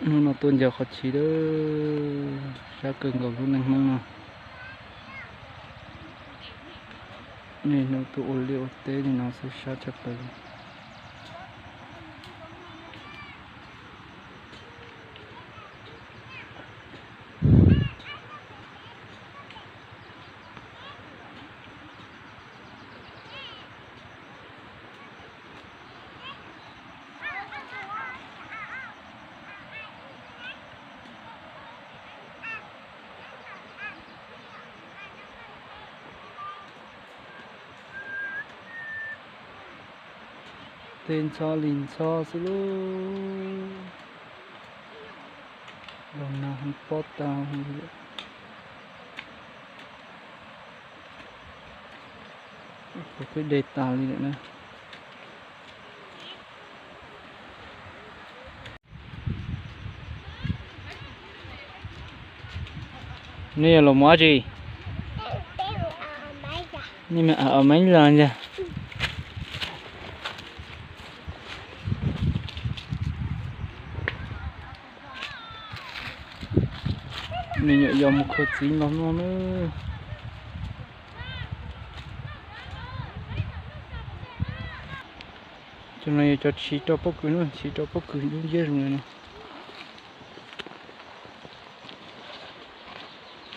Hnub no tuaj ncaws qhov chiv lawm, sab kawg nkaus lub neej Hmoob no. Niaj hnub tuaj ua liaj ua teb li no xwb sab tshaj plaws li. Tej ntxhov li ntxhov xwb lauj. Los nag pob tag li lawm. Puas twb de tas li lawm na. Nej yuav los mus dab tsi? Nej me a meeb los ntag. Me nyuam yaus mus khuav txiv nkaus no na. Cov no yog cov chiv rau pob kws na, chiv rau pob kws dub nciab zoo li no.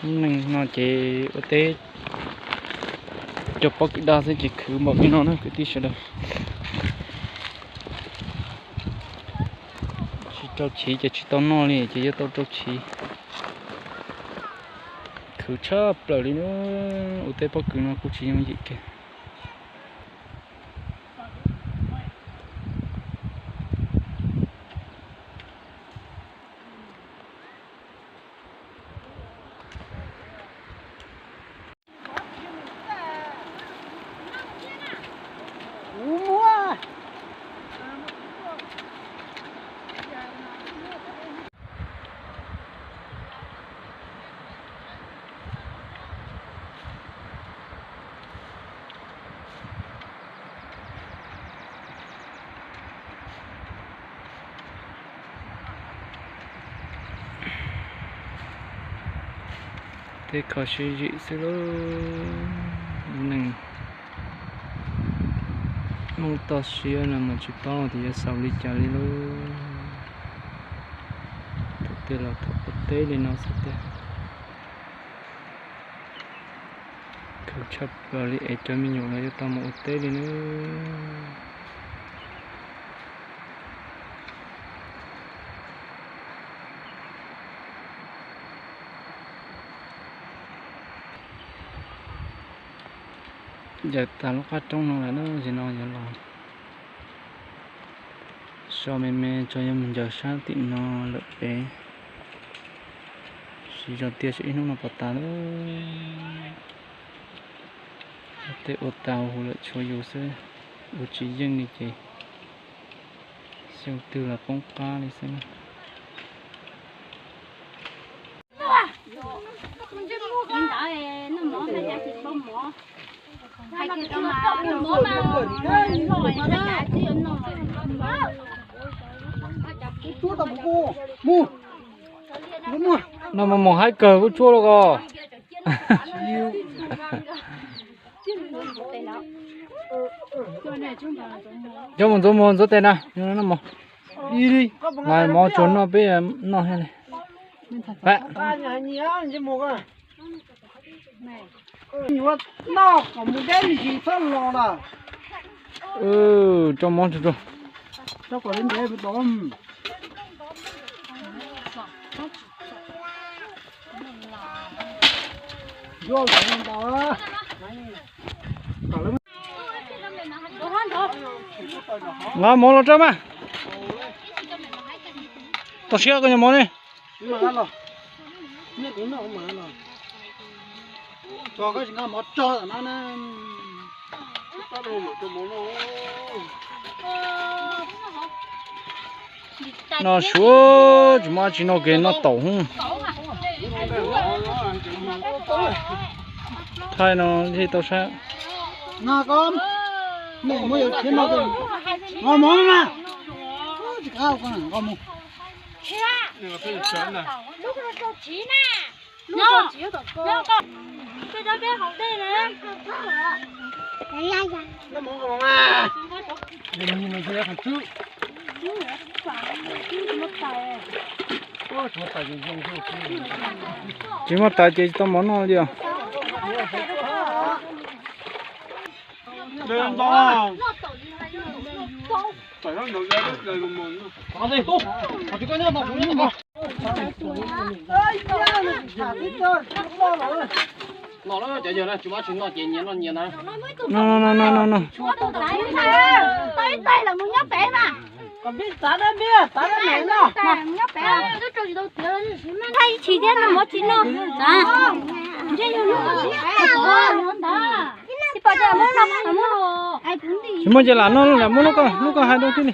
Lub neej no ces ua teb cov pob kws daj xwb ces khwv npaum li no na kwv tij sawv daws. Tsis rau chiv ces tsis tau noj li ces yuav tau rau chiv. Khwv tshaj plaws li na, ua teb pob kws no kuj tsis yooj yim kiag. Tej kho siab zim xwb lauj. Lub neej Hmoob toj siab no mas tsis paub tias yuav xaus li cas li lauj. Thaum twg los thaum ua teb li no xwb tiag. Khwv tshaj plaws li es cov me nyuam los yuav tau mus ua teb li na. Yaws tas lub qab roob no lawm na, ces no yuav los so me me tso yuav mus ncaws sab tim no lawm pem. Siv zog tiag seb ib hnub no puas tas lawm. Tej ua tau hu lawm tshuav yus xwb, ua tsis yeej li ces xyoo twg los poob qab li xwb na. No mas mus haib kawg kuj tsuab lawm ko. Coj mus ntxuav muag ntxuav tes na, no mov. Mov tsuas noj peb noj thiab li. Tso mov tso. Nqa mov los rau mas. Tau siab koj nyob mov ne. No suav tsis muaj dab tsi noj kiag noj taum hub. Thaij no thiaj tau saib. Nqa mov mas. Tsis muaj tais ces tsis tau mov noj li os. No, no, no, no, no. Tsis thiab no mov tsis noj. Tsis muaj ces lam noj, lam muab lub ko, lub ko hais rau thiaj li.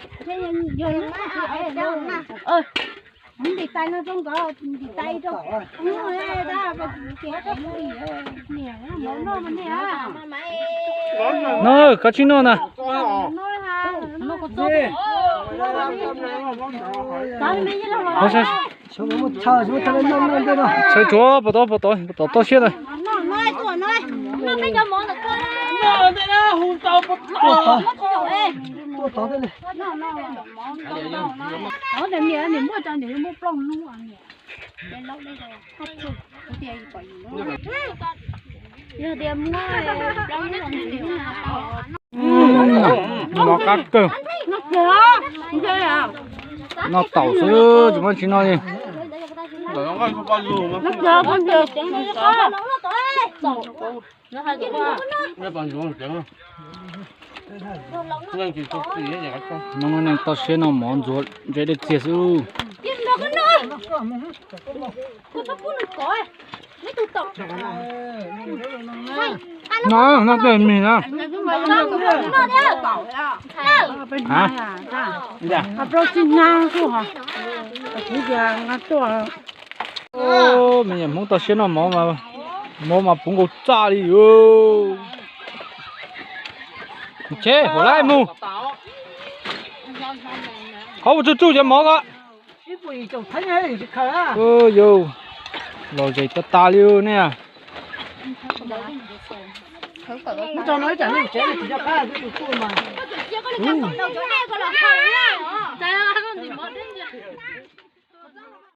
No, koj tsis noj ntag. Sawv tsuav, pov tod, pov tod, pov tod toj siab ntag. Mov qab kawg. Noj taum xwb tsis muaj tsis noj li. Hnub no neeg toj siab noj mov ntxuav ntse dej txias xwb. No, no tej mis na. Me nyuam Hmoob toj siab noj mov, mov mas puv nkaus txaj li. Ntshe hauv laib mus. Qhov ua tsuj tsuj cov mov ko. Yus los zes tas tas li nej.